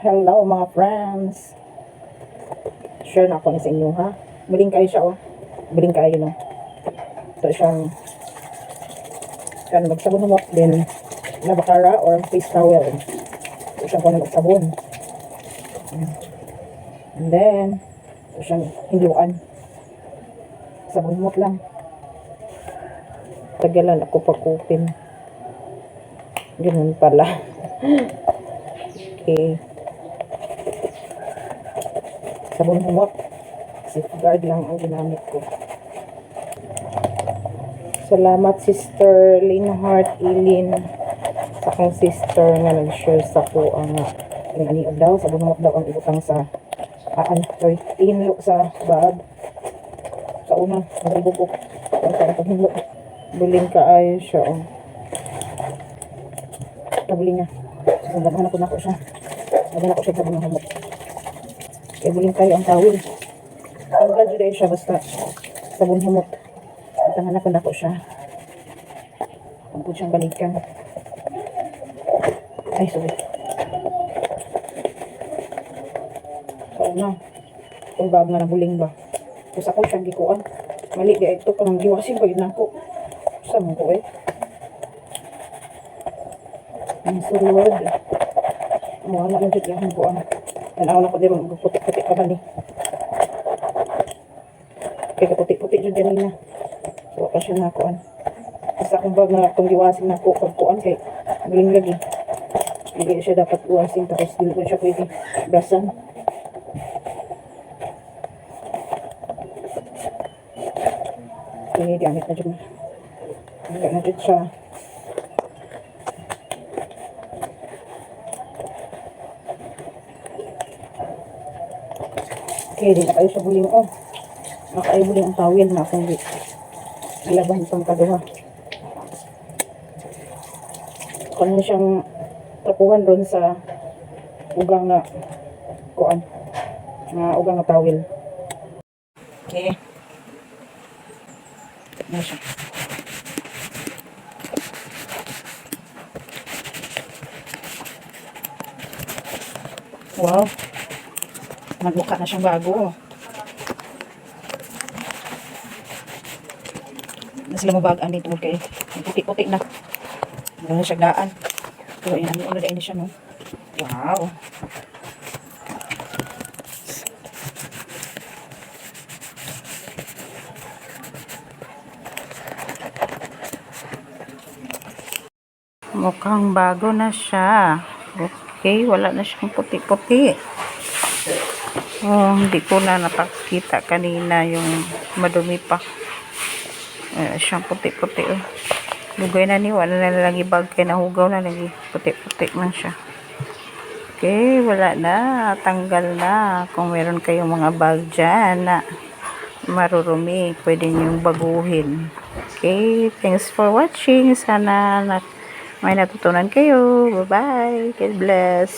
Hello, mga friends. Share na ako ni sa inyo, ha. Buling kayo siya, oh. Buling kayo, no. Ito siyang kan magsabon mo then labakara or face towel. Ito siyang kuno magsabon. And then, ito siyang hinluan. Sabon mo lang. Tagalan ako pag-open. Ganun pala. Okay. Sabon humot. Safeguard lang ang ginamit ko. Salamat, Sister Linhart Ilin, sa akong sister nga nag-share sa ko ang aniog daw, sabon humot daw ang ibutang sa aan, sorry, ihinlo sa bag. Sa una, nagribog ko. Ang parang paghinlo. Buling kaayo siya, oh. Kabuling niya. So, labhan ako nako siya. Labhan ako siya sabon ng humot. Kaya buling kayo ang tawil. Tanggal jud ay siya basta sabon humot. Tangan ako nako siya. Ang po siyang balikan. Ay, sorry. Sa una, kung bag nga nabuling ba. Tapos ako siyang gikuan. Mali di ito kanang giwasin pa yun ako. Sa mo ko eh. Ang sulod. Mo na lang jud yung kuan. Tanaw na ko di puti-puti pa ba ni. Kay kaputi-puti jud ganina. So pa siya na kuan. Basta akong bag na itong giwasin na ako pag kuan kay buling lagi. Hindi siya dapat iwasin, tapos hindi ko siya pwede brasan. Okay, gamit na dyan. Gamit na dyan siya. Okay, di na kayo sa buling, oh. Nakayo buling ang tawil na akong ilaban pang kaduha. Kung ano siyang tapuhan ron sa ugang na kuan nga ugang nga tawil. Okay. Ano siya? Wow. Nagmukha na siyang bago. Oh. Na sila mabagaan dito kay puti-puti na. Wala na siya daan. Pero ayan, ano na siya, no? Wow. Mukhang bago na siya. Okay, wala na siyang puti-puti. Oh, hindi ko na napakita kanina yung madumi pa. Eh, siyang puti-puti. Oh. Lugay na ni, wala na lagi bag kay nahugaw na lagi. Puti-puti man siya. Okay, wala na. Tanggal na. Kung meron kayong mga bag dyan na marurumi, pwede niyong baguhin. Okay, thanks for watching. Sana na may natutunan kayo. Bye-bye. God bless.